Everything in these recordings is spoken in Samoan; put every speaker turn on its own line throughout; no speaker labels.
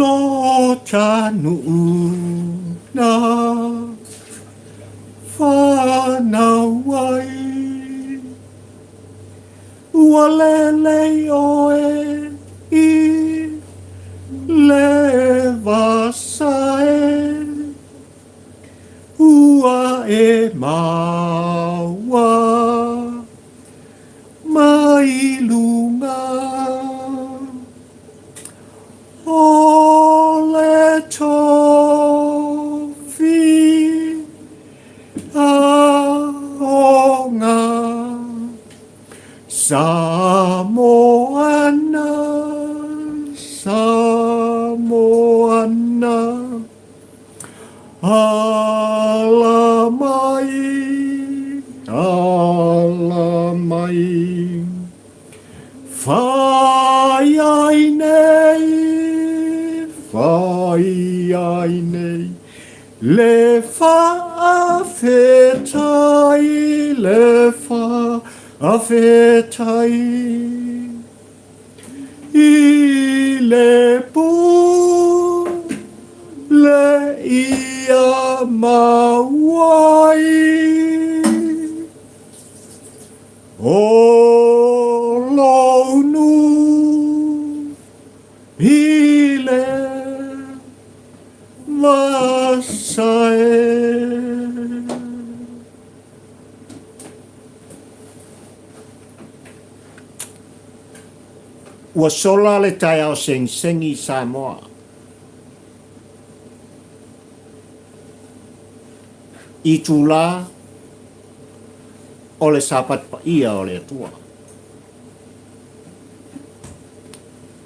Lo ta nuu na whanau ai. Ua lelei oe i le vasa e, ua e maua mai luga. O le tofi aoga Samoana, Samoana, Ala mai, ala mai. Whai ai nei, whai ai nei, le whaawhetai, le whaawhetai. I le pule ia mau ai. O lou nuu i le vasa e. Ua sola le taeao segisegi i Samoa. I itulā o le Sapati Paia o le Atua.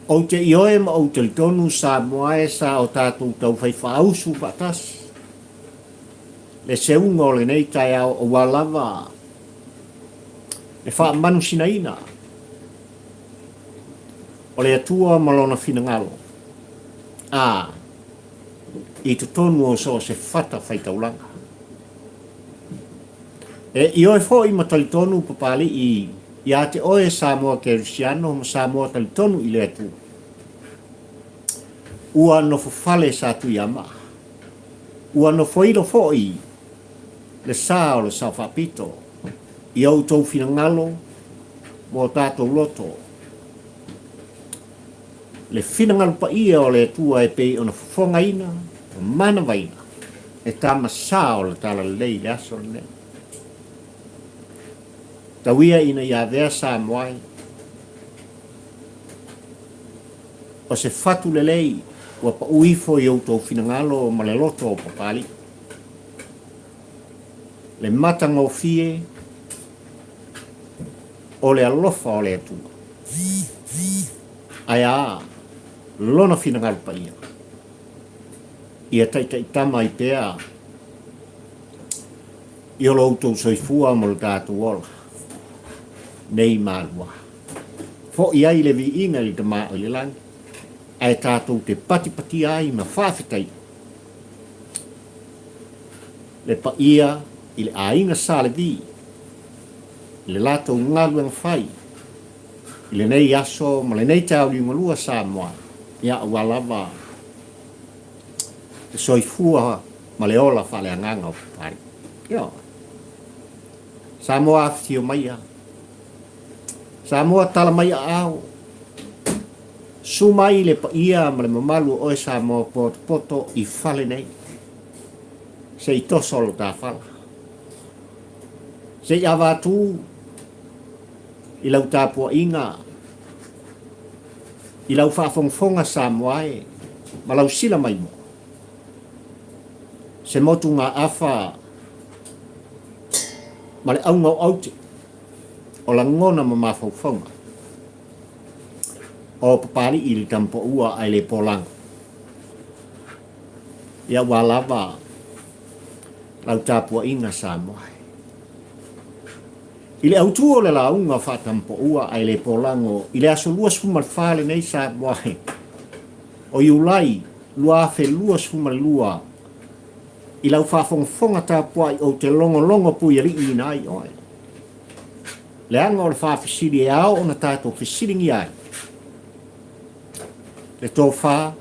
Ou te ioe ma ou talitonu Samoa e sa o tatou taufai faausu faatasi le seuga o lenei taeao aua lava le faamanusinaina o le Atua ma Lona finagalo, a, i totonu o so o se fata faitaulaga. E ioe foi ma talitonu Papalii ia te oe Samoa Kerisiano ma Samoa talitonu i le Atua. Ua nofofale Satuiamaa. Ua nofoilo foi le sa o le Sao Faapito i outou finagalo ma o tatou loto. Le finagalo paia o le Atua e pei ona fofogaina ma manavaina e tama sa o le Talalelei i le aso lenei. Tau ia ina ia avea Samoa ai o se fatu lelei ua pau ifo i outou finagalo ma le loto o Papalii. Le matagofie o le alofa o le Atua. Ae a Lona finagalo paia? Ia taitaitama ai pea i o lo outou soifua mo lo tatou ola nei malua. Foi ai le viiga i le Tama o i le lagi, ae tatou te patipatia ai ma faafetaia le paia i le aiga Sa Levi i le latou galuega fai i lenei aso ma lenei taeao liugalua Samoa, ia aua lava le soifua ma le ola faaleagaga o Papalii. Ioe. Samoa afifio maia. Samoa tala mai aao. Su mai le paia ma le mamalu o oe Samoa potopoto i fale nei. Se i toso lo ta fala. Se i avatu i lau tapuaiga, i lau faafogafoga Samoa e, ma lau sila maimoa. Se motugaafa ma le auga o aute, o lagona ma mafaufauga o Papalii i le Tamapoua ae le Polago. Ia ua lava lau tapuaiga Samoa e. I le autu o le lauga faatampoua ae le polago i le aso 24 lenei Samoa e, o Iulai 2022, i lau faafogafoga tapuai ou te logologo puialiiina ai oe. Leaga o le faafesili e ao ona tatou fesiligia ai le tofa.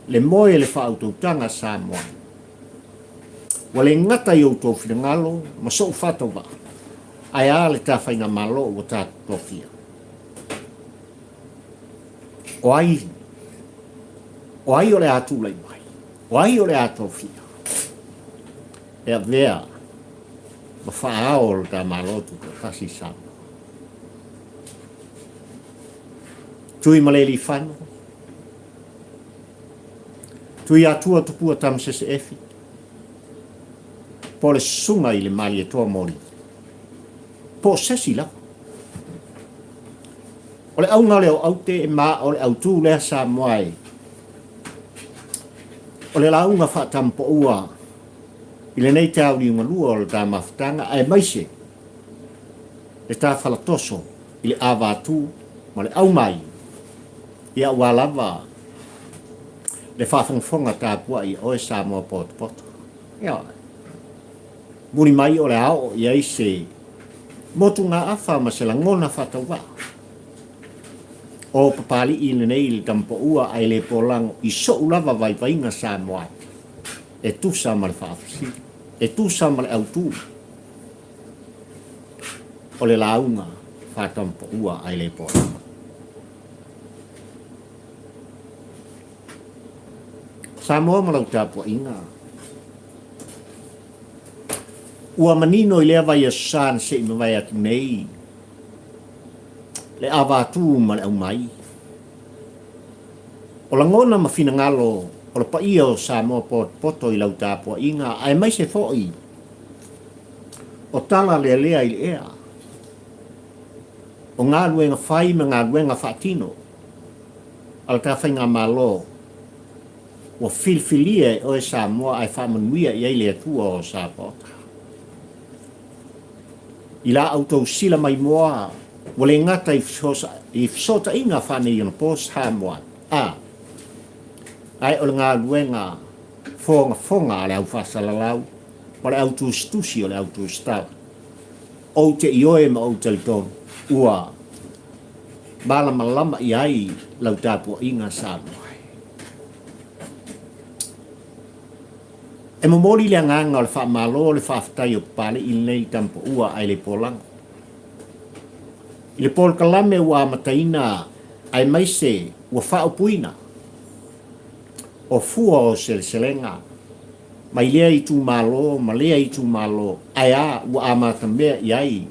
Le moe le faautautaga Samoa. Ua le gata i outou finagalo ma sou faatauvaa, ae a le ta faigamalo ua tatou tofia? O ai, o ai o le a tulai mai? O ai o le a tofia? E avea ma faaao o le ta Malo Tutoatasi i Samoa. Tuimalealiifano, Tuiatua Tupua Tamasese Efi, po o le Susuga i le Malietoa Moli, po o sesi lava. O le auga o le oaute ma o le autū lea Samoa e o le lauga faatampaua i lenei taauliugalua o le ta mafutaga aemaise le ta falatoso i le avatū ma le aumai ia aua lava le faafogafoga tapuai a oe Samoa potopoto. Ioe. Muli mai o le a oo i ai se motugaafa ma se lagona faatauvaa. O Papalii lenei le tamapaua ae le polago i sou lava vaivaiga Samoa e tusa ma le faafesili, e tusa ma le autū o le lauga faatamapaua ae le polago. Samoa ma lau tapuaiga. Ua manino i lea vaiaso sa na se i mavae atu nei le avatū ma le aumai. O lagona ma finagalo o le paia o Samoa potopoto i lau tapuaiga aemaise foi o tala lealea i le ea, o galuega fai ma galuega faatino a le ta faigamalo ua filifilia e oe Samoa ae faamanuia i ai le Atua o Sapaota. I la outou sila maimoa ua le gata i fesootaiga faaneionapo Samoa a, ae o le galuega fogafoga a le au faasalalau ma le au tusitusi o le au tusitala. Ou te ioe ma ou talitonu ua malamalama i ai lau tapuaiga Samoa. E momoli le agaga o le faamalo le faafetai o Papalii lenei Tamapaua ae le Polago. I le polokalame ua amataina aemaise ua faaupuina o fua o seleselega mai lea itumalo ma lea itumalo ae a ua amatamea i ai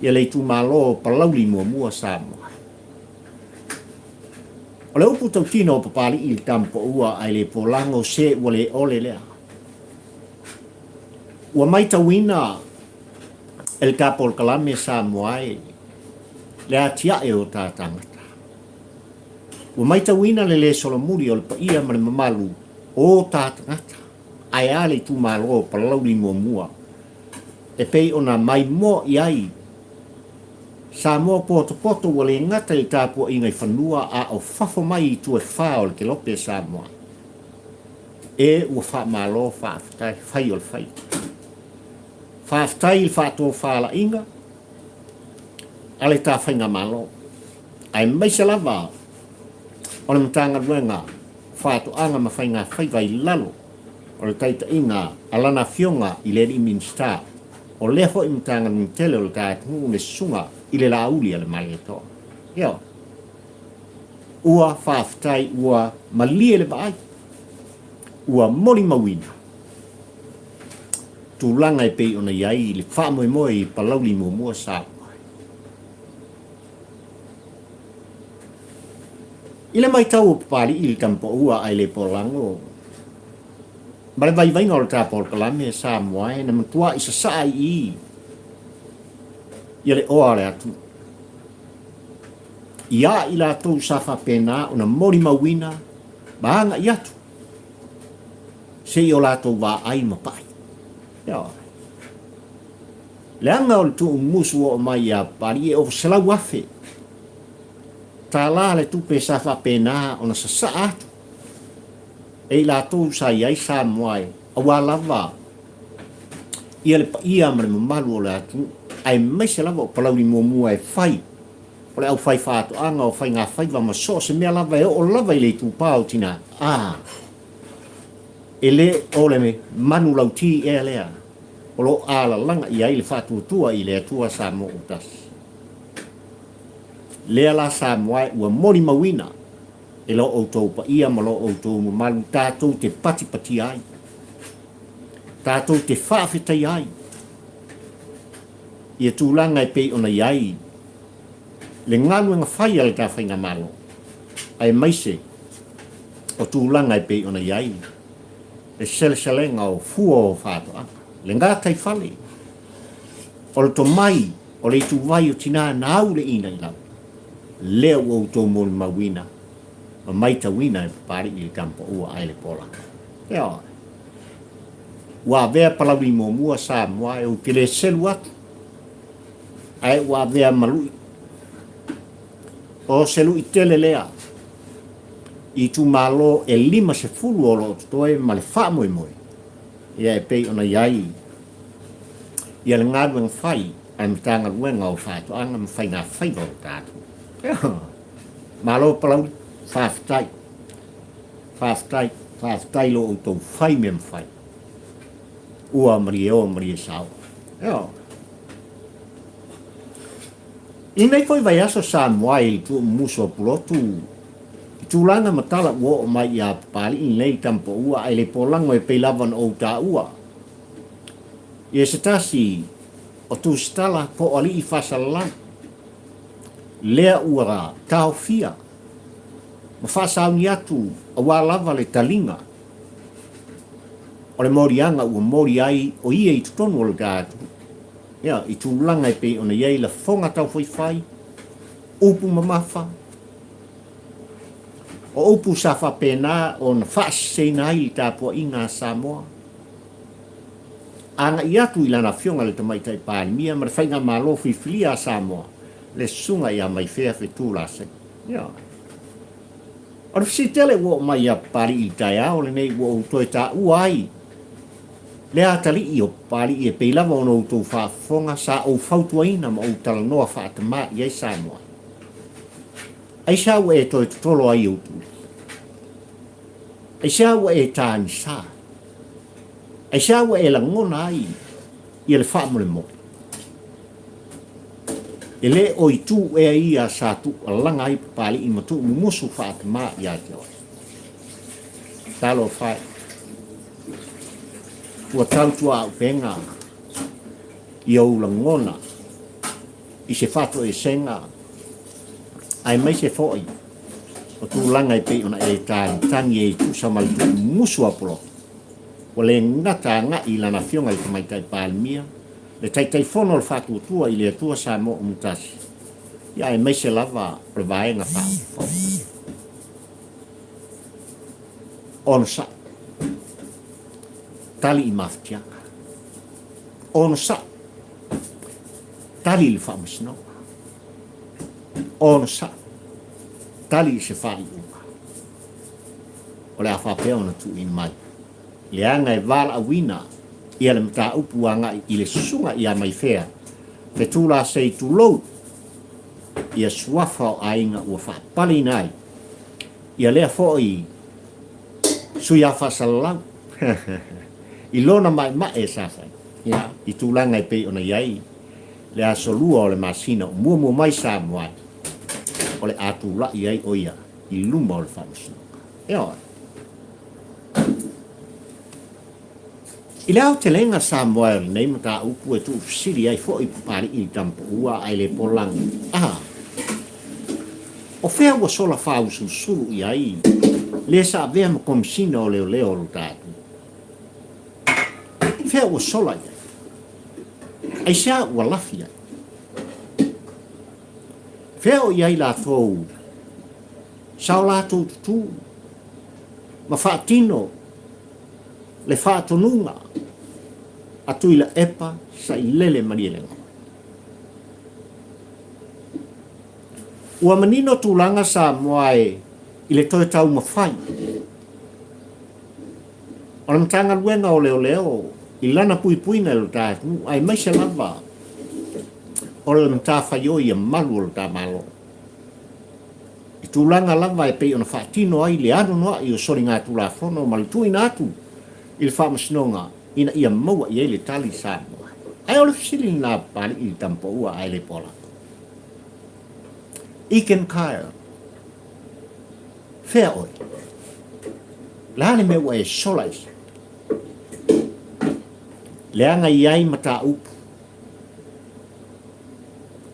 ia le itumalo o Palauli muamua Samoa. O le upu tautino o Papalii i le Tamapaua ae le Polago se ua le ole lea. Ua maitauina e le ta polokalame Samoa e le atiae o ta tagata. Ua maitauina le le solomuli o le paia ma le mamalu o ta tagata ae a le itumalo o Palauli muamua e pei ona maimoa i ai Samoa potopoto ua le gata i le tapuaiga i fanua a o fafo mai i itu e fa o le kelope Samoa e ua faamalo faafetai fai o le fai. Faafetai i le faatofalaiga a le ta faigamalo aemaise lava o le Matagaluega o Faatoaga ma Faigafaiva i lalo o le taitaiga a Lana Afioga i le Alii Minisita o lea foi Matagaluega tele o le ta atunuu le Susuga i le Laauli a le Malietoa. Ioe. Ua faafetai ua malie le vaai, ua molimauina tulaga e pei ona i ai le faamoemoe i Palauli muamua Samoa. I le matau o Papalii i le Tamapaua ae le Polago, ma le vaivaiga o le ta polokalame Samoa e na matua'i sasa'a i i ia le oa o le atunuu. Ia i latou sa faapena ona molimauina ma aga'i atu se i o latou vaai ma pa'i. Ioe. Leaga o le tuumusu oo mai ia Papalii e ova 100,000 tala le tupe sa faapena ona sasaa atu e i latou sa i ai Samoa e aua lava ia le paia ma le mamalu o le atunuu aemaise lava o Palauli muamua e fai o le aufaifaatoaga o faigafaiva ma so o se mea lava e oo lava i le itupa o tina. A! E le o le manulauti ea lea o lo o alalaga i ai le faatuatua i le Atua Samoa ua tasi. Lea la Samoa e ua molimauina e lo outou paia ma lo outou mamalu tatou te patipatia ai, tatou te faafetaia ai ia tulaga e pei ona i ai le galuega fai a le ta Faigamalo, aemaise o tulaga e pei ona i ai le seleselega o fua o faatoaga, le gataifale, o le tomai o le ituvai o tina na au le inailau, lea ua outou molimauina ma maitauina e Papalii i le Tamapaua ae le Polaga. Ioe. Ua avea Palauli muamua Samoa e ou te le selu atu, ae ua avea ma lui. O se lui tele lea i itumalo e 50 o lo o totoe ma le faamoemoe ia e pei ona i ai ia le galuega fai a le Matagaluega o Faatoaga ma Faiga Faiva o le tatou. Malo Palauli, faafetai, faafetai, faafetai lo outou fai mea mafai. Ua malie o malie sao. I lenei foi vaiaso Samoa i le tuumumusu o Pulotu, i tulaga ma tala ua oo mai ia Papalii lenei tamapaua ae le polago e pei lava ona ou taua ia se tasi o tusitala po o alii faasalalau lea ua taofia ma faasauni atu aua lava le taliga o le moliaga ua moli ai o ia i totonu o le tatou Ia, i tulaga e pei ona i ai lafoga taufaifai, upu mamafa, o upu sa faapena ona faaseseina ai le tapuaiga a Samoa, agai atu i lana Afioga i le Tamaitai Palemia ma le Faigamalo Filifilia a Samoa, le Susuga ia Maifea Fetu Lasei. Ia. O le fesili tele ua oo mai ia Papalii i le taeao lenei ua ou toe taua ai Le atalii o Papalii e pei lava ona outou faafofoga sa ou fautuaina ma ou talanoa faatamā i ai Samoa. Aisea ua e toe totolo ai ou tuli? Aisea ua e tāgisa? Aisea ua e lagona ai ia le faamolemole? E le o itu ea ia sa tuualaga ai Papalii ma tuumumusu faatamā ia te oe. Talofa e. Ua tautuaupega i ou lagona i se faatoesega aemaise foi o tulaga e pei ona e tagitagi ai e tusa ma le tuumusu a Poloto. Ua le gata agai i lana Afioga i le Tamaitai Palemia, le Taitaifono o le Faatuatua i le Atua Samoa Umutasi, ia aemaise lava o le Vaega Faaupufai. Onosai. Tali i mafatiaga. Onosai. Tali i le faamasinoga. Onosai. Tali i se faaiuga. O le a faapea ona tuuina mai. Leaga e valaauina ia le mataupu agai i le susuga ia Maifea, Fetulasei tulou ia suafa o aiga ua faapaleina ai ia lea foi sui a faasalalau i lona maemae sa fai ia i tulaga e pei ona i ai le aso lua o le masina o muamua mai Samoa o le a tulai ai o ia i luma o le faamasinoga. Ioe. I le aotelega Samoa o lenei mataupu e tuufesili ai foi Papalii i le Tamapaua ae le polagi, a o fea ua sola faausulusulu i ai le sa avea ma Komisina o Leoleo o lo ta atunuu? Fea ua sola i ai? Aisea ua lafi ai? Fea o i ai latou sa o latou tutū ma faatino le faatonuga a Tuilaepa Sailele Malielegaoi. Ua manino tulaga Samoa e i le toe taumafai o le Matagaluega o Leoleo i lana puipuiga i lo ta atunuu aemaise lava o le matafaioi ia malu o lo ta Malo. I tulaga lava e pei ona faatino ai le anoanoai o soligatulafono ma le tuuina atu i le Faamasinoga ina ia maua i ai le tali Samoa. Ae o le fesili lena a Papalii i le tamapoua ae le pola. Egan Kyle, fea oe? Le a le mea ua e sola ese? Leaga i ai mataupu.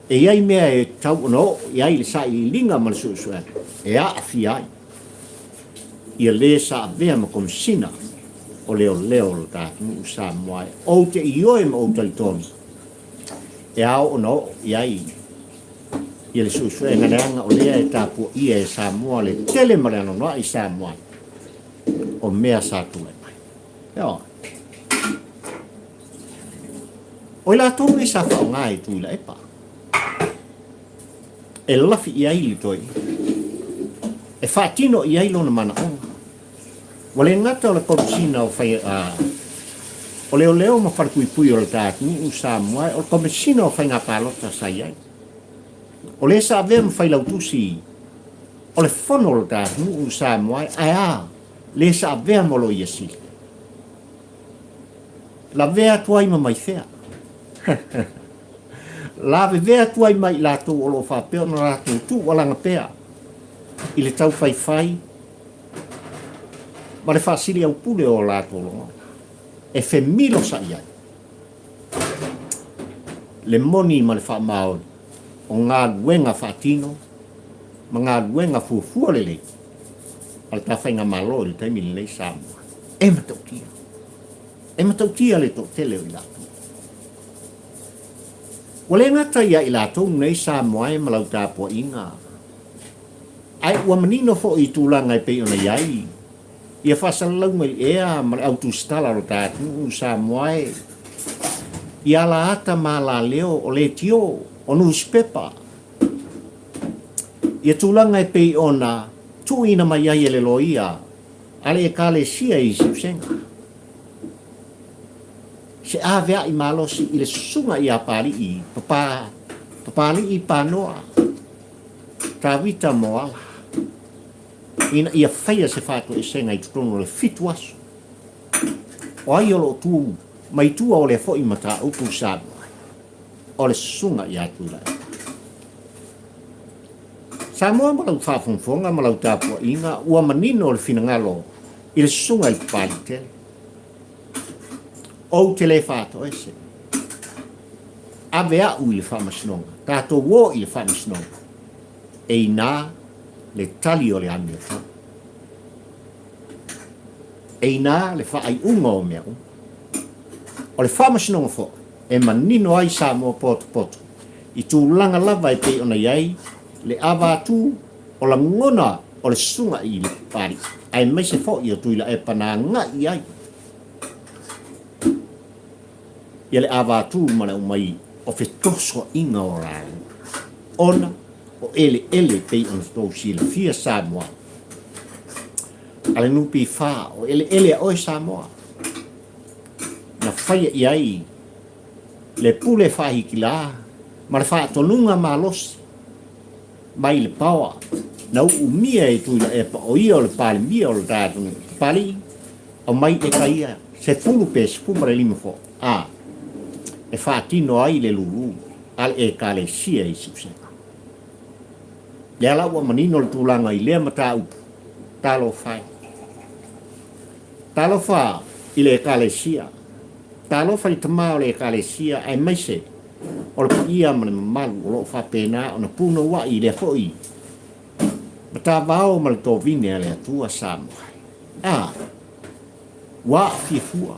E i ai mea e tatau ona oo i ai le sailiiliga ma le suesuega e aafia ai ia le sa avea ma Komesina o Leoleo o le ta atunuu Samoa e ou te ioe ma ou talitonu e ao ona oo i ai ia le suesuega leaga o lea e tapuaia e Samoa le tele ma le anoanoai Samoa o mea sa tulai mai. Ioe. O i latou nei sa faaaoga e Tuilaepa e lafi i ai le toeaina, e faatino i ai lona manaoga. Ua le gata o le Komesina o fai, a, o Leoleo ma Falepuipui o le ta atunuu Samoa, o le Komesina o Faiga Palota sa i ai. O le sa avea ma failautusi o le Fono o le ta atunuu Samoa, ae a le sa avea ma Loia Sili. Lavea atu ai ma mai fea? Lavevea atu ai ma i latou o lo o faapea ona latou tuualaga pea i le taufaifai ma le faasiliaupule o latou logona, e femilosa'i ai le moni ma le faamaoni o galuega faatino ma galuega fuafua lelei a le ta faigamalo i le taimi lenei Samoa. E matautia. E matautia le toatele o i latou. Ua le gata ia i latou nei Samoa e ma lau tapuaiga, ae ua manino foi i tulaga e pei ona i ai ia faasalalauga i ea ma le au tusitala o lo ta atunuu Samoa e i ala ata ma alaleo o leitio, o nusipepa, ia tulaga e pei ona tuuina mai ai e le loia a le Ekalesia i Siusega. Se avea'i malosi i le susuga ia Papali'i, Papa, Papali'i Panoa, Tavita Moala, ina ia faia se faatoesega i totonu o le fitu aso. O ai o lo o tu mai tua o lea foi mataupu Samoa? O le susuga ia Tuilaepa. Samoa ma lau faafogafoga ma lau tapuaiga ua manino le finagalo i le susuga i le Papaliitele. Ou te le faatoese. Ave a'u i le faamasinoga, tatou o i le faamasinoga, e inā le tali o le amiotonu. E inā le faaiuga o mea uma. O le faamasinoga foi e manino ai Samoa potopoto i tulaga lava e pei ona i ai le avatu o lagona o le susuga i le Papalii, aemaise foi o Tuilaepa na agai i ai ia le avatu ma le aumai o fetosoaina o laua, ona o eleele pei ona tou silafia Samoa a le NPF, o eleele a oe Samoa na faia i ai le pule faahikilā ma le faatonuga malosi mai le paoa na uumia e Tuilaepa o ia o le Palemia o le ta atunuu. Papalii, aumai eka ia 10 pe 15 foi a e faatino ai le lulu a le Ekalesia i Siusega. Lea la ua manino le tulaga i lea mataupu. Talofa e. Talofa i le Ekalesia. Talofa i le tama o le Ekalesia aemaise o le paia ma le mamalu o lo o faapena ona punouai i lea foi matavao ma le tovine a le Atua Samoa. A, ua aafia fua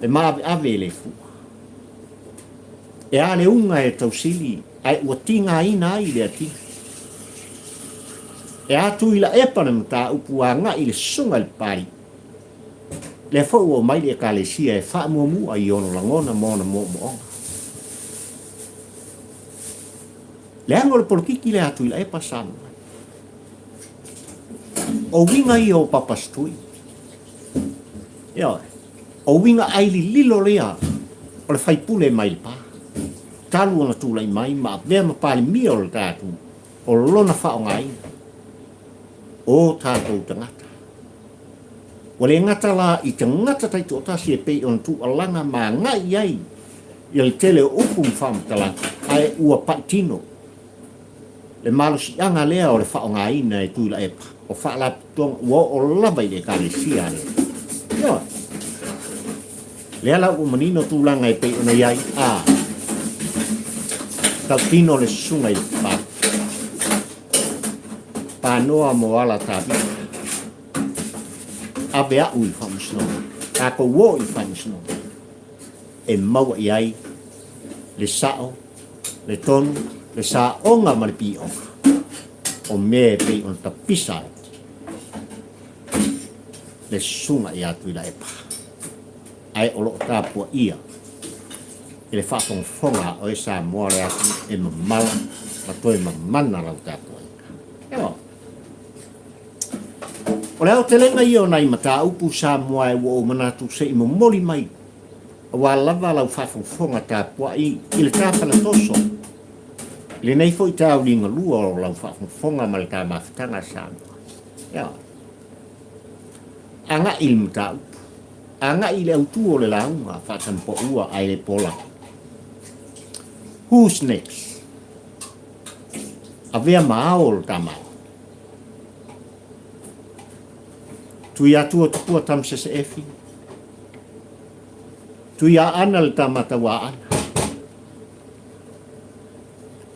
le maaveave e le fua. E a le uga e tausili ae ua tigaina ai le atili. E a Tuilaepa le mataupu agai i le susuga i le Papalii. Lea foi ua omai le Ekalesia e faamuamua i ona lagona ma ona moomooga. Leaga o le polokiki lea a Tuilaepa Samoa. O uiga ia o Papasitui. Ioe. O uiga ai lililo lea o le faipule mai le pa. Talu ona tulai mai ma avea ma Palemia o le ta atunuu, o lona faaaogaina o tatou tagata. Ua le gata la i tagata taitoatasi e pei ona tuualaga ma agai i ai ia le tele o upu ma faamatalaga, ae ua paitino le malosiaga lea o le faaaogaina e Tuilaepa o faalapotopotoga ua oo lava i le Ekalesia a le Atua. Ioe. Lea la ua manino tulaga e pei ona i ai, a tautino le susuga i le pa, panoa mo ala Tavita. Ave a'u i le faamasinoga, tatou o i le faamasinoga e maua i ai le sa'o, le tonu, le saoga ma le pioga o mea e pei ona tapisa ai le susuga ia Tuilaepa, ae o lo o tapuaia e le faafogafoga a oe Samoa le atunuu e mamala ma toe mamana lau tapuaiga. Ioe. O le aotelega ia o nai mataupu Samoa e ua ou manatu se i momoli mai aua lava lau faafogafoga tapuai i le tafana toso i lenei foi taauliga lua o lau faafogafoga ma le ta mafutaga Samoa. Ioe. Agai i le mataupu. Agai i le autu o le lauga faatampoua ae le pola. Who's next? Avea ma ao o le ta Malo. Tuiatua Tupua Tamasese Efi. Tuiaana le ta Matauaana.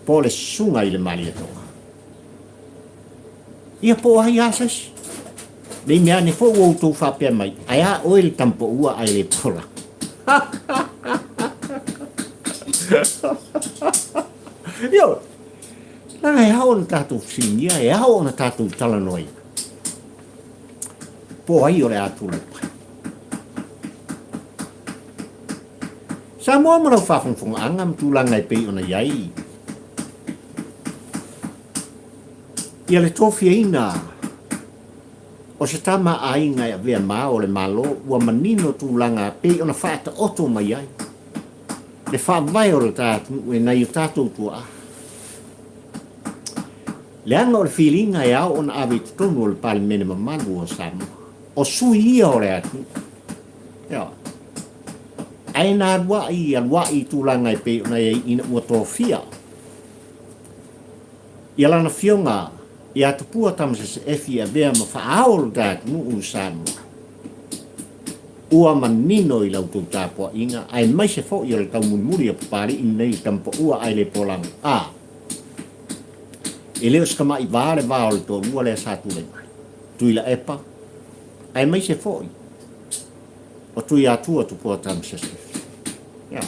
Po o le susuga i le Malietoa. Ia po o ai lava se isi. Ne i mea ane foi ua outou faapea mai, ae a oe le tamapoua ae le pola. Ioe, leaga e ao ona tatou fesiligia, e ao ona tatou talanoaina. Po o ai o le a tulai mai. Samoa ma lau faafogafogaaga ma tulaga e pei ona i ai ia le tofiaina o se tama aiga e avea ma o le Malo ua manino tulaga pei ona faataoto mai ai le faavae o le ta atunuu e nai o tatou tuaa. Leaga o le filiga e ao ona ave i totonu o le Palemene mamalu o Samoa, o sui ia o le atunuu. Ioe. Ae na aluai, aluai i tulaga e pei ona i ai ina ua tofia ia lana Afioga ia Tupua Tamasese Efi e avea ma faaao lo ta atunuu i Samoa. Ua manino i la outou tapuaiga aemaise foi o le taumulimuli a Papalii lenei le tamapaua ae le polaga. A, e le o se tama'i va le va o le toalua lea sa tulai mai, Tuilaepa aemaise foi o Tuiatua Tupua Tamasese Efi. Ia.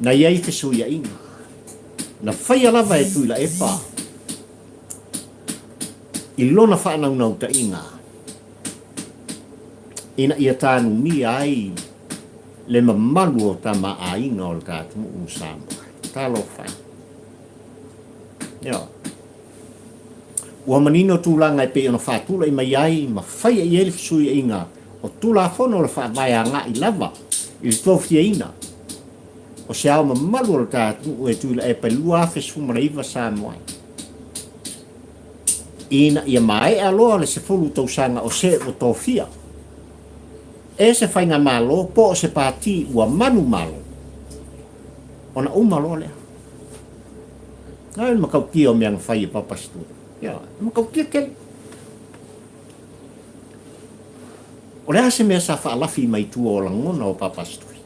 Na i ai fesuiaiga. Na faia lava e Tuilaepa i lona faanaunautaiga ina ia tanumia ai le mamalu o tama aiga o le ta atunuu o Samoa. Talofa e. Ioe. Ua manino tulaga e pei ona faatulai mai ai ma faia i ai le fesuiaiga o Tulafono o le Faavae agai lava i le tofiaina o se ao mamalu o le ta atunuu e Tuilaepa i le 2019 Samoa ina ia maea loa le 10 tausaga o se ua tofia e se faigamalo po o se pati ua manumalo ona uma loa lea. Ai le matautia o mea na fai e Papa Stewart. Ia, e matautia tele. O le a se mea sa faalafi mai tua o lagona o Papa Stewart?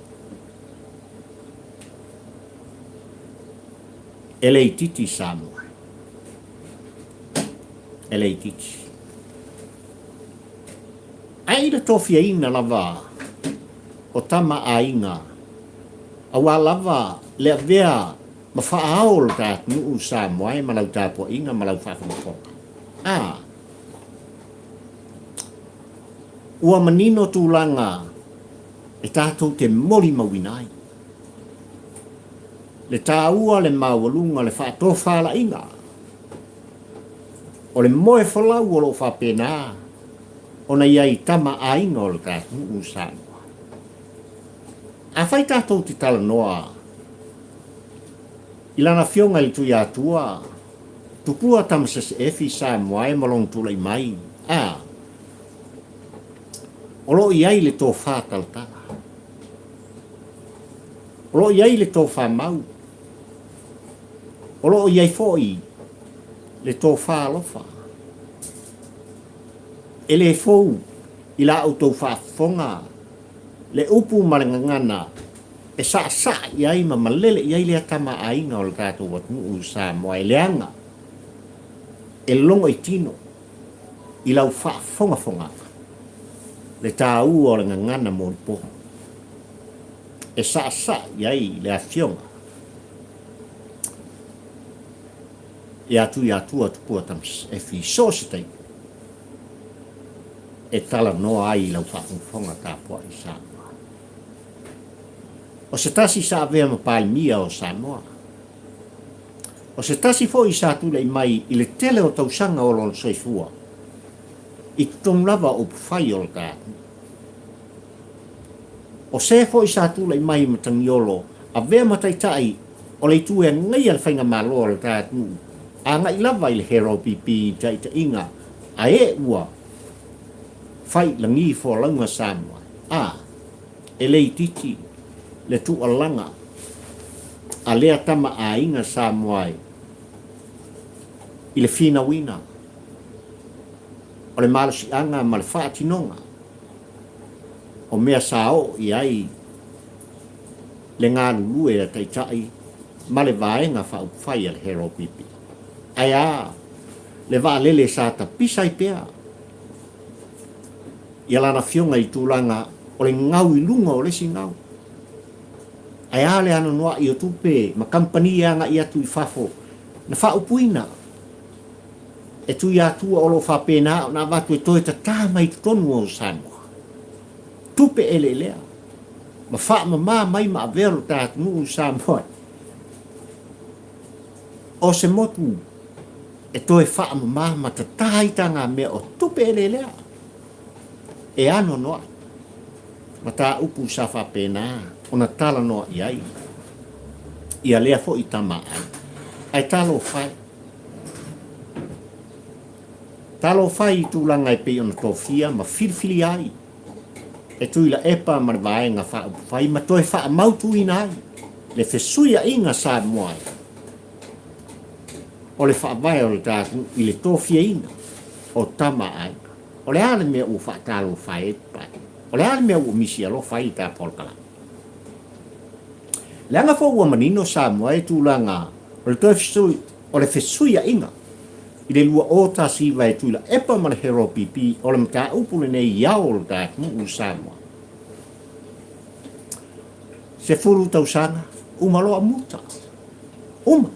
E le itiiti Samoa. E le itiiti. Ae i le tofiaina lava o tama aiga, aua lava le avea ma faaao o lo ta atunuu Samoa e ma lau tapuaiga ma lau faafogafoga. A. Ua manino tulaga e tatou te molimauina ai le taua, le maualuga, le faatofalaiga o le moe folau o lo o faapena ona i ai tama aiga o le ta atunuu Samoa. Afai tatou te talanoa i lana afioga i le Tuiatua, Tupua Tamasese Efi Samoa e ma lona tulai mai. A, o lo o i ai le tofa talatala. O lo o i ai le tofa mau. O lo o i ai foi le tofa alofa. E le fou i la outou faafofoga le upu ma le gagana e saasaa i ai ma malele i ai lea tama aiga o le tatou atunuu i Samoa e leaga e logo i tino i lau faafogafogaga le taua o le gagana molipo e saasaa i ai le afioga ia Tuiatua Tupua Tamasese i so o se taimi e talanoa ai i lau faafogafoga tapuai i Samoa. O se tasi sa avea ma Palemia o Samoa. O se tasi foi sa tulai mai i le tele o tausaga o lona soifua i totonu lava o upufai o le ta atunuu. O se foi sa tulai mai i Matagiolo avea ma taitai o le itu e agaia le faigamalo a le ta atunuu agai lava i le HRPP i taitaiga a e ua fai lagi folauga Samoa a e le itiiti le tuualaga a lea tama aiga Samoa i le finauina o le malosiaga ma le faatinoga o mea sa oo i ai le galulue a Taitai ma le Vaega Faaupufai a le HRPP. Ae a le vaalele sa tapisa ai pea ia lana afioga i tulaga o le gau i luga o le isi gau? Ae a le anoanoai o tupe ma kamupani e agai atu i fafo na faaupuina e Tuiatua o lo o faapena ona avatu e toe tatā mai i totonu o Samoa? Tupe eleelea ma faamama mai ma avea lo ta atunuu i Samoa o se motu e toe faamama ma tatā ai taga mea o tupe eleelea e anoanoai mataupu sa faapena ona talanoa i ai ia lea foi tama ai. Ae talofa e. Talofa i tulaga e pei ona tofia ma filifilia ai e Tuilaepa ma le Vaega Faaupufai ma toe faamautuina ai le fesuiaiga Samoa o le faavae o le ta atunuu i le tofiaina o tama a aiga. O le a le mea ua faatalofa ai Pae? O le a le mea ua misi alofa ai le ta polokalame? Leaga foi ua manino Samoa e tulaga o le toe fesui, o le fesuiaiga i le 2019 e Tuilaepa ma le HRPP o le mataupu lenei i ao o le ta atunuu Samoa. 10 tausaga, uma loa muta. Uma.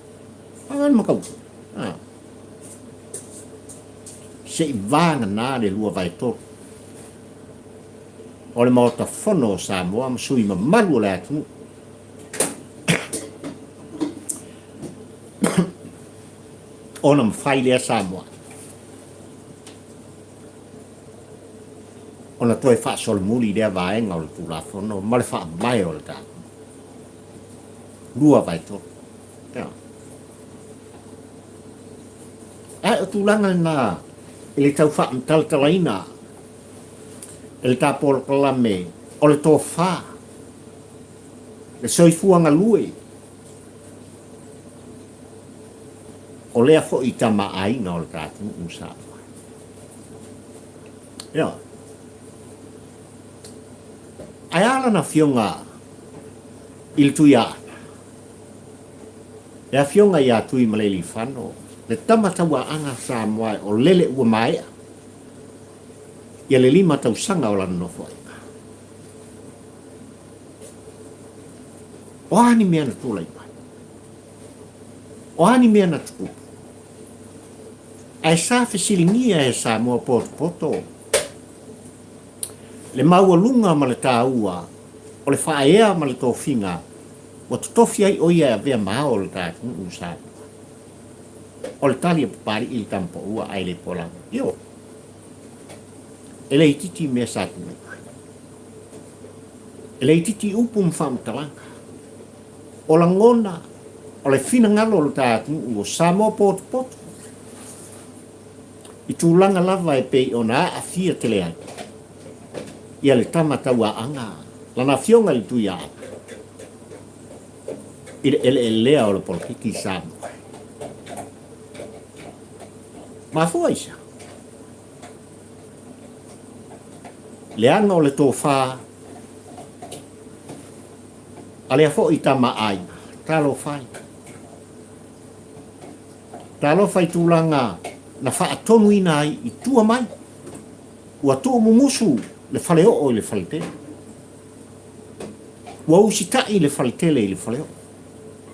Whangana makau. Ah. Se i vāngana le 2/3 o le Maota Fono o Samoa ma sui mamalu o le atunuu. Ona mafai lea Samoa ona toe faasolomuli lea vaega o le Tulafono ma le faavae o le tatou 2/3. Ae o tulaga lena i le tau faamatalatalaina e le ta polokalame o le tofa, le soifua galue, o lea foi tama aiga o le ta atunuu Samoa. Ioe. Ae a lana afioga i le Tuiaana? Le afioga ia Tuimalealiifano, le tama tauaaga Samoa o lele ua maea ia le 5 tausaga o lana nofoaiga. O a ni mea na tulai mai? O a ni mea na tutupu? Ae sa fesiligia e Samoa potopoto le maualuga ma le taua o le faaea ma le tofiga ua totofi ai o ia e avea ma ao o le ta atunuu Samoa. O le tali a Papali'i i le tama paua ae le polagi. Ioe. E le itiiti mea sa tulai mai. E le itiiti upu ma faamatalaga. O lagona, o le finagalo o le ta atunuu o Samoa potopoto. I tulaga lava e pei ona aafia tele ai ia le tama tauaanga lana afioga i le Tuiaana i le eleelea o le polokiki Samoa. Mafua i sea? Leaga o le tofa a lea foi tama aiga. Talofa e. Talofa i tulaga na faatonuina ai i tua mai. Ua tuumumusu le faleoo i le faletele. Ua usitai le faletele i le faleoo.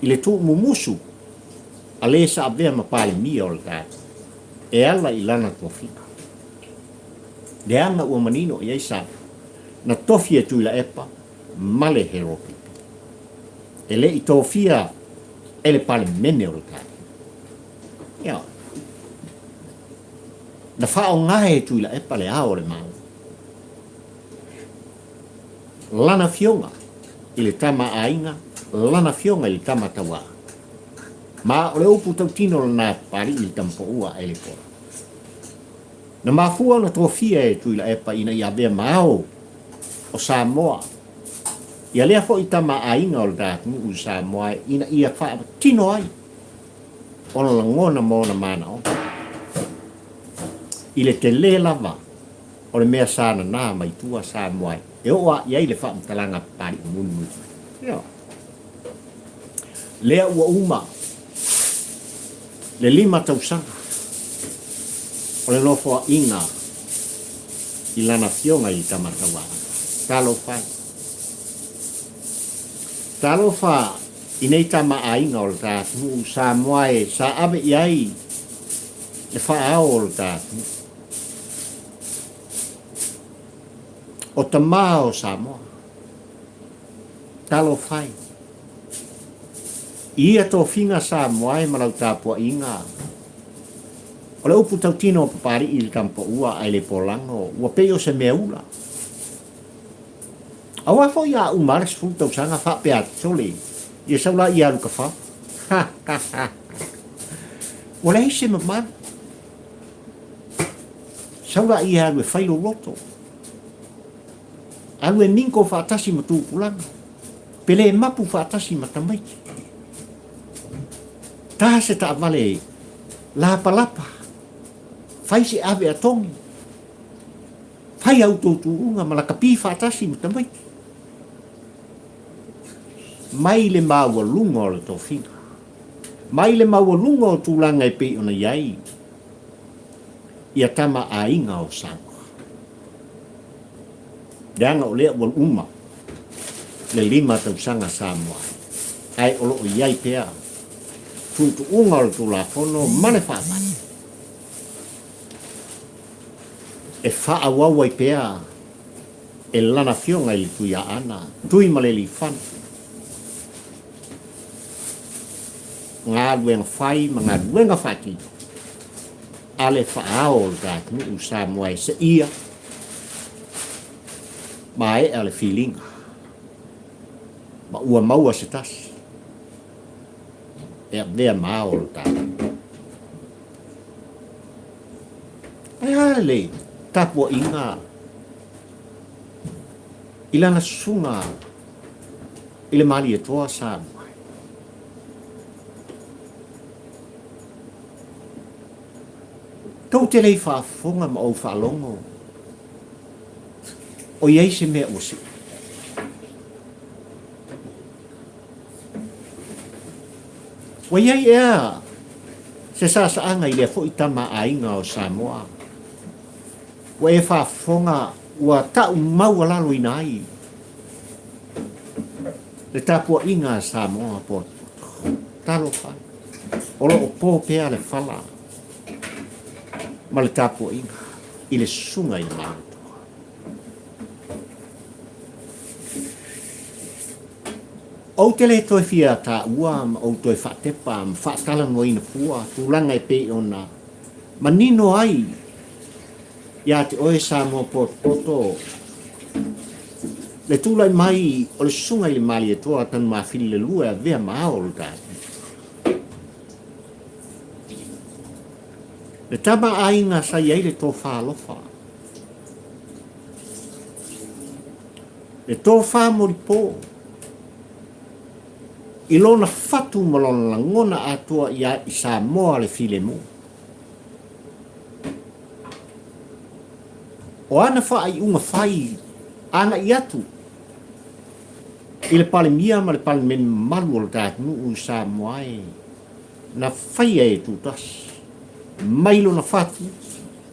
I le tuumumusu a le sa avea ma Palemia o le tatou e ala i lana tofiga. Leaga ua manino i ai sa na tofi e Tuilaepa ma le Heropipi. E le i tofia e le Palemene o le tatou. Ioe. Na faaaoga e Tuilaepa le Ao o le Malo. Lana afioga i le Tama a Aiga, lana afioga i le Tama Tauaa. Ma o le upu tautino lena Papalii i le Tamapoua a Elepola. Na mafua ona tofia e Tuilaepa ina ia avea ma ao o Samoa ia lea foi tama aiga o le ta atunuu i Samoa ina ia faatino ai ona lagona ma ona manaoga i le tele lava o le mea sa nanā mai tua Samoa e oo a i ai le faamatalaga a Papalii mulimuli mai. Ioe. Lea ua uma le 5 tausaga o le nofoaiga i lana afioga i Tamatauaana. Talofa e! Talofa i nei tama aiga o le ta atunuu Samoa e sa ave i ai le faaao o le ta atunuu. O tama o Samoa. Talofa e! I ia tofiga Samoa e ma lau tapuaiga, o le upu tautino o Papalii i le Tamapaua ae le Polago, ua pei o se mea ula. Aua foi a uma lava le 10 tausaga faapea atu, sole, ia sau la ia alu kafao. Ha, ha, ha. Ua leai se mamalu. Sau la ia alu e fai lou loto. Alu e mingo faatasi ma tupulaga. Pele mapu faatasi ma tamaiti. Tā se taavale lapalapa. Fai se ave a togi. Fai au tou tuuga ma lakapi faatasi ma tamaiti. Mai le maualuga o le tofiga. Mai le maualuga o tulaga e pei ona i ai ia tama aiga o Samoa. Leaga o lea ua uma le 5 tausaga Samoa ai, ae o lo o i ai pea tuutuuga o le Tulafono ma le Faavae e faaauau ai pea e lana afioga i le Tuiaana, Tuimalealiifano, galuega fai ma galuega faatino a le faaao o le ta atunuu Samoa e seia maea le filiga ma ua maua se tasi e avea ma ao o le ta atunuu. Ae a le tapuaiga i lana susuga i le Malietoa Samoa? Tou te le i faafofoga ma ou faalogo o i ai se mea ua sii. Ua i ai ea se saasaaga i lea foi tama aiga o Samoa? Ua e faafofoga ua tau maualaloina ai le tapuaiga a Samoa potopoto. Talofa, o lo o po pea le fala ma le tapuaiga i le susuga i le Malietoa. Ou te le toe fia taua ma ou toe faatepa ma faatalanoaina fua tulaga e pei ona manino ai Ia te oe Samoa potopoto, le tulai mai o le susuga i le Malietoa Tanumafili le Lua e avea ma ao o le tatou. Le tama aiga sa i ai le tofa alofa. Le tofa molipo. I lona fatu ma lona lagona atoa ia i Samoa le filemu. O ana faaiuga fai agai atu i le Palemia ma le Palemene mamalu o le ta atunuu i Samoa e na faia e tutasi mai lona fatu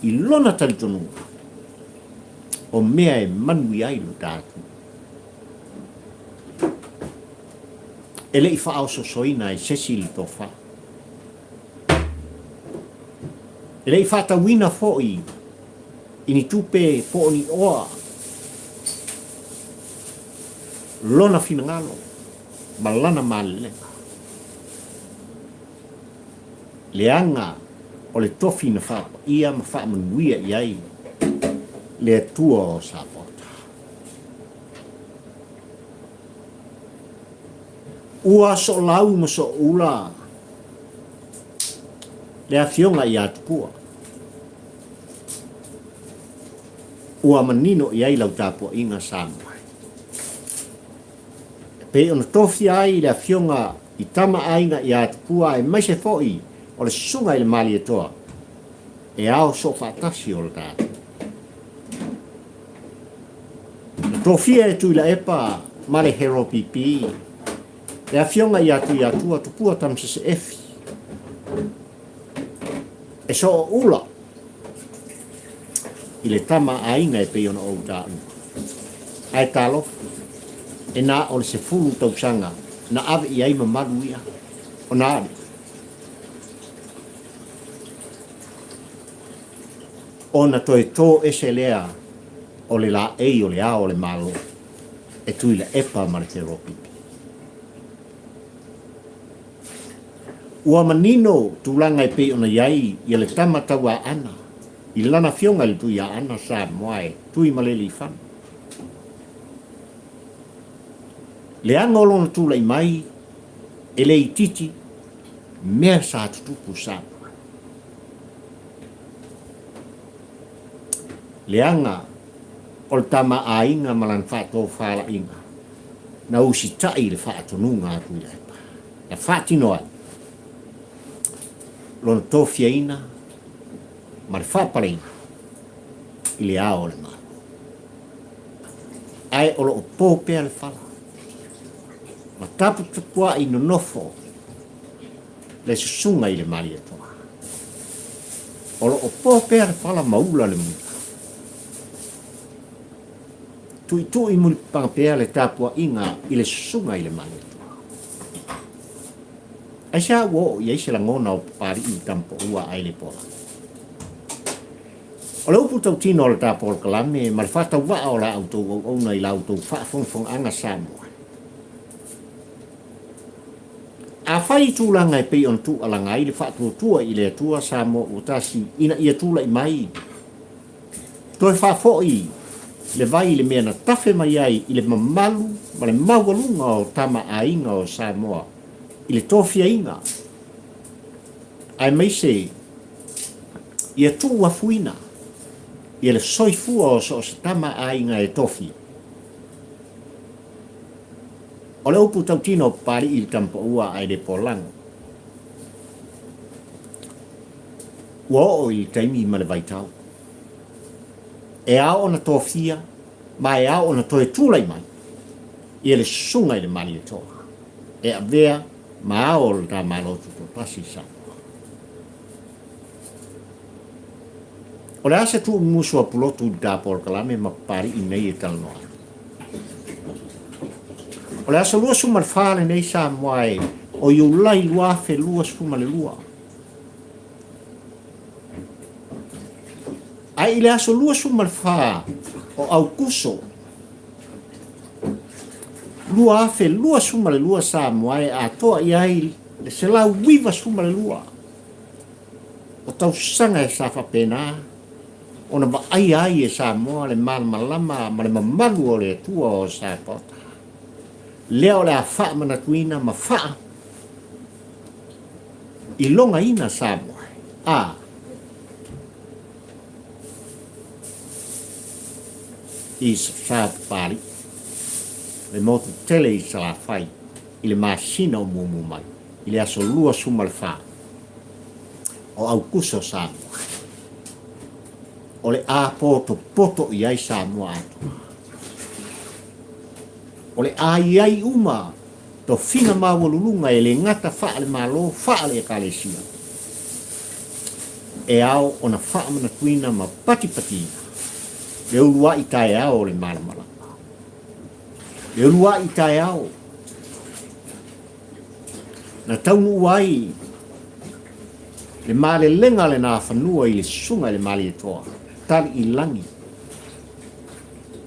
i lona talitonuga o mea e manuia ai lo ta atunuu. E le i faaosoosoina e sesi le tofa. E le i faatauina foi i ni tupe po o ni oa lona finagalo ma lana malelega. Leaga o le tofi na faapaia ma faamanuia i ai le Atua o Sapaota. Ua soolau ma sooula le afioga ia Tupua. Ua manino i ai lau tapuaiga Samoa. E pei ona tofia ai le afioga i Tama Aiga ia Tupua aemaise foi o le Susuga i le Malietoa e ao soofaatasi o le tatou. Na tofia e Tuilaepa ma le Hero PP le afioga ia Tuiatua Tupua Tamasese Efi e sooula i le tama aiga e pei ona ou taua. Ae talofa, e na o le 10 tausaga na ave i ai mamalu ia ona alu. Ona toe tō ese lea o le laei o le ao o le Malo e Tuilaepa ma le Keropipi. Ua manino tulaga e pei ona i ai ia le tama tauaana i lana afioga i le Tuiaana Samoa e Tuimalealiifano. Leaga o lona tulai mai e le itiiti mea sa tutupu Samoa. Leaga o le tama aiga ma lana faatofalaiga na usitai i le faatonuga a Tuilaepa na faatino ai lona tofiaina ma le faapaleina i le ao o le Malo. Ae o lo o po pea le fala ma taputapuai nonofo le susuga i le Malietoa. O lo o po pea le fala ma ula le muta. Tuitui mulipapaga pea le tapuaiga i le susuga i le Malietoa. Aisea ua oo i ai se lagona o Papalii i Tamapoua ae le pola? O le upu tautino o le ta polokalame ma le faatauvaa o la outou auauna i la outou faafogafogaaga Samoa. Afai i tulaga e pei ona tuualaga ai le faatuatua i le Atua Samoa ua tasi ina ia tulai mai, toe faafoi le vai i le mea na tafe mai ai i le mamalu ma le maualuga o tama aiga o Samoa i le tofiaina aemaise ia tuuafuina ia le soifua o so o se tama aiga e tofia. O le upu tautino o Papalii i le Tamapaua ae le Polago. Ua oo i le taimi ma le vaitau. E ao ona tofia ma e ao ona toe tulai mai ia le susuga i le Malietoa e avea ma ao o le ta Malo Tutoatasi i Samoa. O le a se tuumusu a Pulotu i le ta polokalame ma Papalii nei e talanoa atu? O le aso 24 lenei Samoa e o Iulai 2022. Ae i le aso 24 o Aukuso 2022 Samoa e atoa i ai le 192 o tausaga e sa faapena ona vaaia ai e Samoa le malamalama ma le mamalu o le Atua o Sapaota, lea o le a faamanatuina ma faa ilogaina Samoa, a. i Sapapalii, le motu tele i Salafai i le masina o muamua mai i le aso 24 o Aukuso Samoa. O le a potopoto i ai Samoa atoa. O le a i ai uma tofiga maualuluga e le gata faale-Malo, faale-Ekalesia, e ao ona faamanatuina ma patipatiina le uluai taeao o le malamalama. Le uluai taeao na taunuu ai le malelega a le Nafanua i le Susuga i le Malietoa, tali i lagi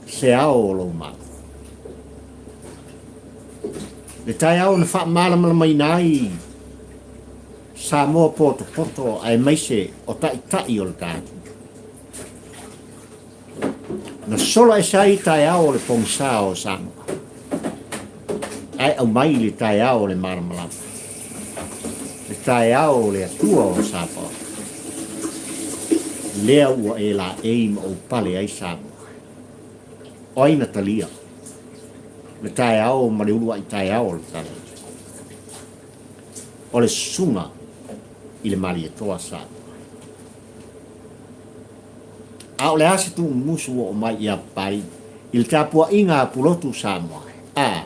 se ao o lou Malo. Le taeao na faamalamalamaina ai Samoa potopoto aemaise o taitai o le tatou. Na sola ese ai taeao o le pogisa o Samoa, ae aumai le taeao o le malamalama, le taeao o le Atua o Samoa, lea ua e laei ma ou pale ai Samoa. O ai na talia le taeao ma le uluai taeao o le tala? O le susuga i le Malietoa Samoa. A o le a se tuumumusu ua oo mai ia Papai i le tapuaiga a Pulotu Samoa? A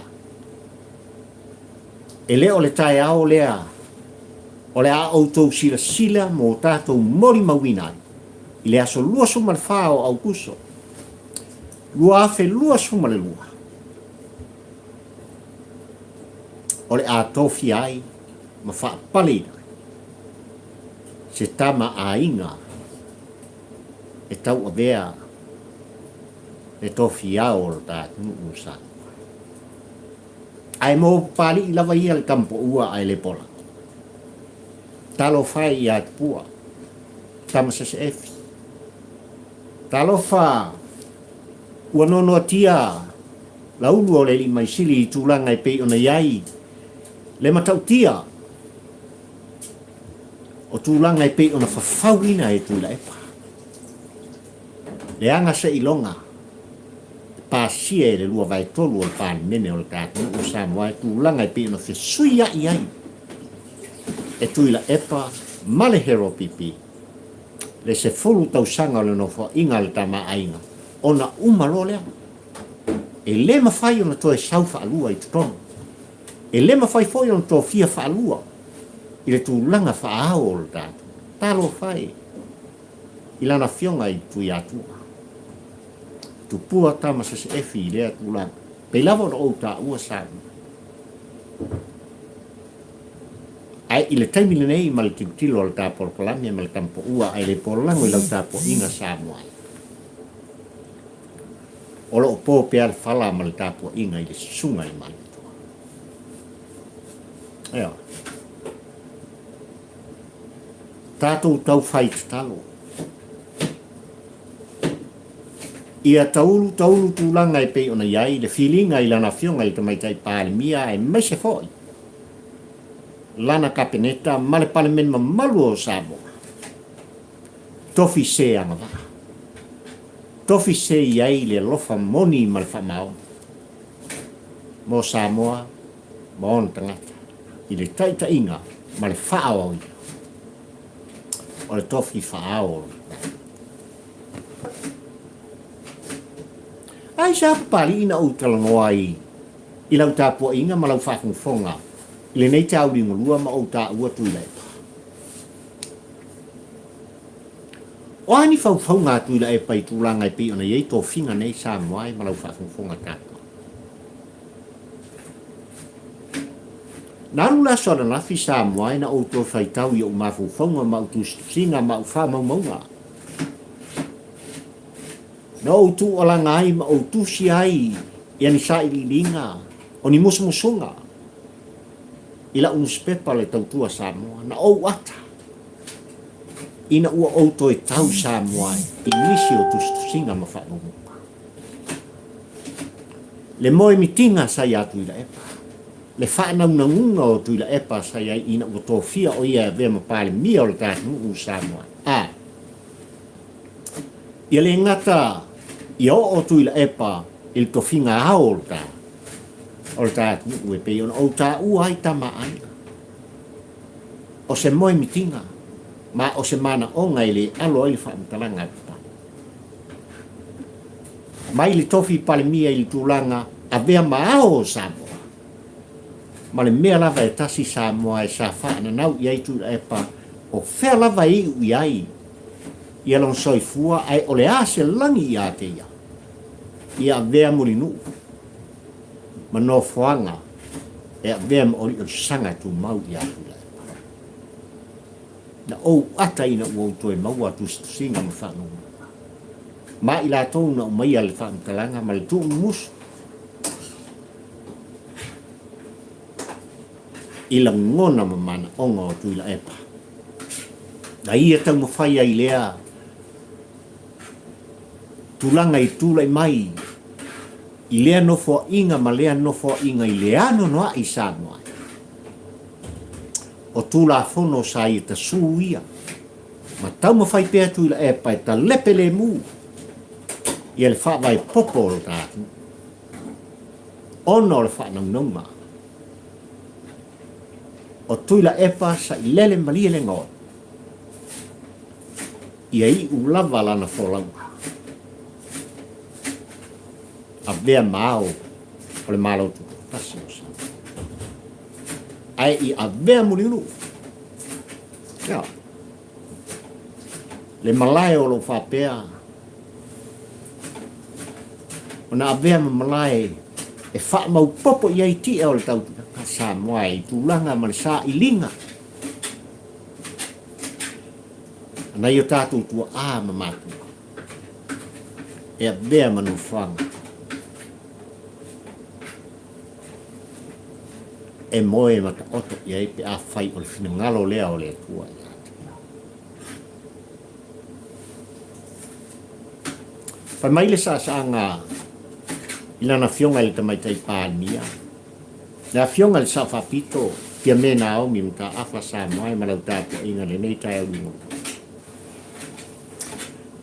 E le o le taeao lea o le a outou silasila mo tatou molimauina ai i le aso 24 o Aukuso 2022, o le a tofia ai ma faapaleina ai se tama aiga e tauavea le tofiao o lo ta atunuu o Samoa. Ae mo Papalii lava ia le tamapoua ae le pola. Talofa e ia Tupua, tama seseefi. Talofa ua noanoatia Laulu o le Alii Maisili i tulaga e pei ona i ai le matautia o tulaga e pei ona fafauina e Tuilaepa. Leaga seiloga e pasia e le 2/3 o le Palemene o le ta atunuu o Samoa e tulaga e pei ona fesuia'i ai e Tuilaepa ma le Heropipi le 10 tausaga o le nofoaiga a le Tama a Aiga ona uma loa lea. E le mafai ona toe sau faalua i totonu. E le mafai foi ona tofia faalua i le tulaga faaao o le tatou. Talofa e i lana afioga i Tuiatua. Tupua tama seseefi i lea tulaga. Pei lava ona ou taua Samoa. Ae i le taimi lenei ma le tilotilo a le ta polokalame ma le tamapoua ae le polago i lau tapuaiga Samoa e. O lo o po pea le fala ma le tapuaiga i le susuga i le Malietoa. Ioe. Tatou tau fai tatalo. Ia taulu taulu tulaga e pei ona i ai le filiga i lana afioga i le Tamaitai Palemia aemaise foi lana Kapeneta ma le Palemene mamalu o Samoa. Tofi se agavaa. Tofi se i ai le alofa moni ma le faamaoni mo Samoa ma ona tagata i le taitaiga ma le faaoaoina o le tofi faaao o le Aisea Papalii na ou talanoa ai i lau tapuaiga ma lau faafogafoga i lenei tauligalua ma ou taua Tuilaepa? O a ni faufauga a Tuilaepa i tulaga e pei ona i ai tofiga nei Samoa e ma lau faafogafoga tapuai? Na alu le aso ananafi Samoa e na ou toe faitau i ou mafaufauga ma au tusitusiga ma au faamaumauga. Na ou tuualaga ai ma ou tusia ai ia ni sailiiliga o ni musumusuga i lau nusipepa Le Tautua Samoa. Na ou ata ina ua ou toe tau Samoa i nisi o tusitusiga ma faamaumauga. Le moemitiga sa iā Tuilaepa, le faanaunaguga o Tuilaepa sa i ai ina ua tofia o ia e avea ma Palemia o le ta atunuu Samoa. A ia le gata Ia oo Tuilaepa i le tofiga ao o le ta o le ta atunuu e pei ona ou taua ai tama a aiga. O se moemitiga ma o se manaoga e le alo ai le faamatalaga a Papalii. Mai le tofi Palemia i le tulaga avea ma ao o Samoa, ma le mea lava e tasi Samoa e sa faananau i ai Tuilaepa, o fea lava e iu i ai ia lona soifua ae o le a se lagi ia te ia, ia avea Mulinuu ma nofoaga e avea ma oliolisaga e tumau ia Tuilaepa. Na ou ata ina ua ou toe maua tusitusiga ma faanoanoa ma i latou na umaia le faamatalaga ma le tuumumusu i lagona ma manaoga o Tuilaepa. Na ia taumafai ai lea tulaga i tulai mai i lea nofoaiga ma lea nofoaiga i le anoanoai i Samoa ai. O Tulafono sa ia tasū ia ma taumafai pea Tuilaepa e talepe lemu ia le faavae popo o lo ta atunuu ona o le faanaunauga o Tuilaepa sailele malie le gaoi ia iu lava lana folauga avea ma ao o le Malo Tutoatasi o Samoa. Ae i avea Muliulu. Ia. Le malae o lo o faapea ona avea ma malae e faamaupopo i ai tia o le tautulaga Samoa i tulaga ma le sailiga a nai o tatou tuaa ma matua e avea ma nofoaga e moe ma taoto i ai pe afai o le finagalo lea o le Atua ia te ia. Fai mai le saasaaga i lana afioga i le Tamaitai Palemia, le afioga i le Sao Faapito, Fiame Naomi Mataafa Samoa e ma lau tapuaiga i lenei taeao liugalua.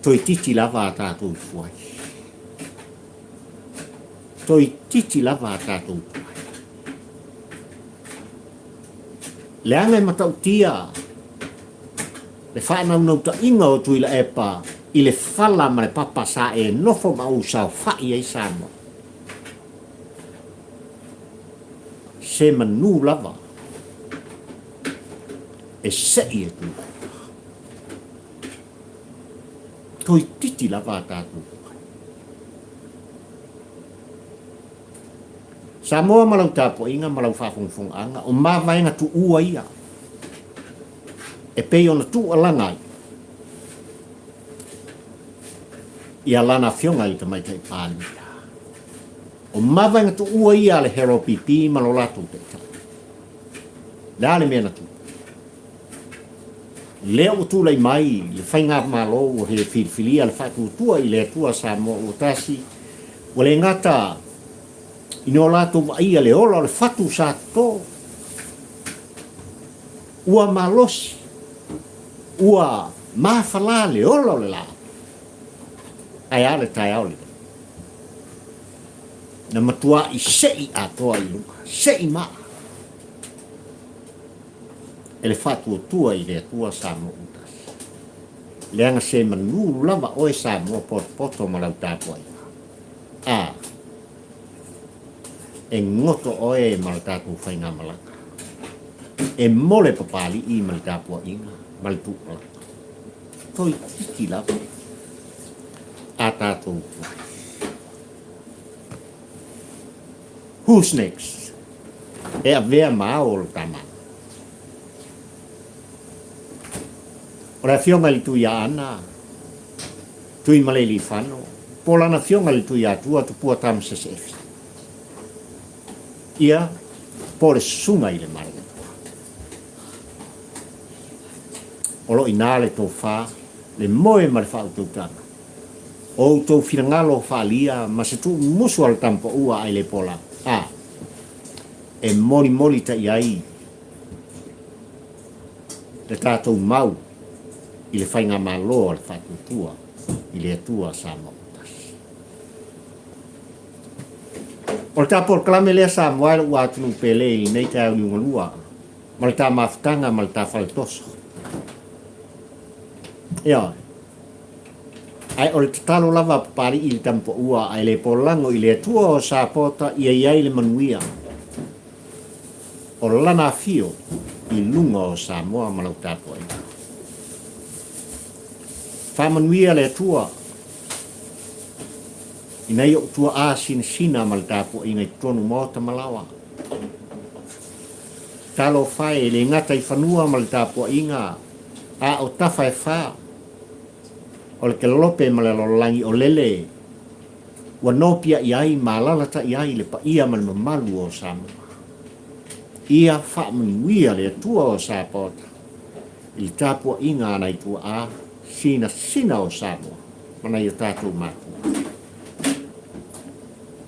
Toeitiiti lava a tatou tuai. Toeitiiti lava a tatou tuai. Leaga e matautia le faanaunautaiga o Tuilaepa i le fala ma le papa sa e nofo ma ou saofai ai Samoa. Se manu lava e sei e Tuilaepa. Toeitiiti lava a tatou tuai. Samoa ma lau tapuaiga ma lau faafogafogaaga, o mavaega tuua ia e pei ona tuualaga ai ia lana afioga i le Tamaitai Palemia. O mavaega tuua ia a le HRPP ma lo latou taitai. Le a le mea na tupu? Lea ua tulai mai le Faigamalo ua filifilia le faatuatua i le Atua Samoa ua tasi, ua le gata ina o latou vaaia le ola o le fatu sa toto, ua malosi, ua mafala le ola o le laau. Ae a le taeao lenei? Na matuai sei atoa i luga, sei maa. E le faatuatua i le Atua Samoa ua tasi. Leaga se manu lava oe Samoa potopoto ma lau tapuaiga. A, e goto oe ma le tatou faigamalaga. E mole Papalii ma le tapuaiga ma le tuualalo. Toeitiiti lava a tatou tuai. Who's next? E avea ma ao o le tama. O le afioga i le Tuiaana, Tuimalealiifano, po o lana afioga i le Tuiatua, Tupua Tamasese Efi. Ia, po o le susuga i le Malietoa. O lo o i ina le tofa, le moe ma le faautautaga. O outou finagalo faaalia ma se tuumumusu a le tamapaua ai le pola a e molimoli ta i ai le tatou mau i le faigamalo a le Faatuatua i le Atua Samoa ua Tasi. O le ta polokalame lea Samoa e lou atunuu pele i lenei taeao liugalua ma le ta mafutaga ma le ta faletoso. Ioe. Ae o le tatalo lava a Papalii i le Tamupaua ae le polago i le Atua o Sapota ia i ai le manuia o Lana afio i luga o Samoa ma lau tapuaiga. Faamanuia le Atua i nai ou tuaa sinasina ma le tapuaiga i totonu maota ma laoa. Talofa e le gata i fanua ma le tapuaiga a o tafa e fa o le kelope ma le lalolagi o lele ua nopiai ai ma alalatai ai le paia ma le mamalu o Samoa. Ia faamanuia le Atua o Sapaota i le tapuaiga a nai tuaa sinasina o Samoa ma nai o tatou matua.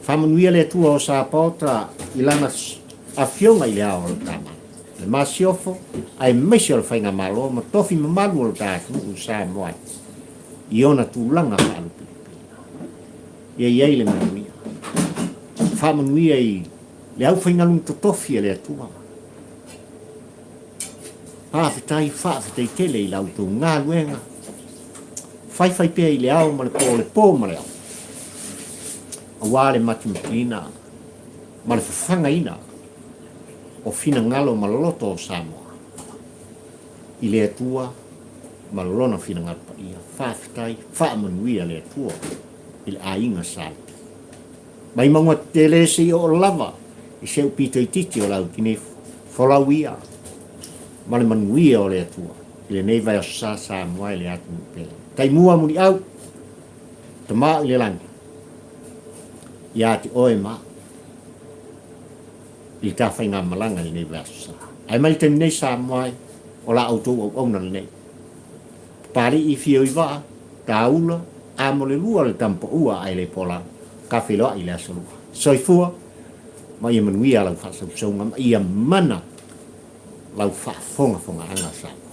Faamanuia le Atua o Sapaota i lana Afioga i le Ao o le Tama, le Masiofo, aemaise o le Faigamalo ma tofi mamalu o le ta atunuu Samoa i ona tulaga faalupelupeina. Ia i ai le manuia. Faamanuia i le aufaigaluega totofi a le Atua. Faafetai, faafetai tele i la outou galuega. Faifai pea i le ao ma le po, le po ma le ao, aua le matimatiina ma le fafagaina o finagalo ma loto o Samoa i le Atua ma Lona finagalo paia. Faafetai, faamanuia le Atua i le aiga Sa Lupi. Mai mauga tetele se i oo lava i se upito itiiti o lau tinei folau ia ma le manuia o le Atua i lenei vaiaso sa Samoa e le atunuu pele. Taimua muliau, Tama i le lagi, ia te oe ma i le ta faigamalaga i lenei vaiaso sa. Ae mai le taimi nei Samoa e, o la outou auauna lenei. Papalii fio i vaa, taula, a mo le lua le tamapaua ae le pola, ka feiloai i le aso lua. Soifua ma ia manuia lau faasausauga ma ia mana lau faafogafogaaga Samoa.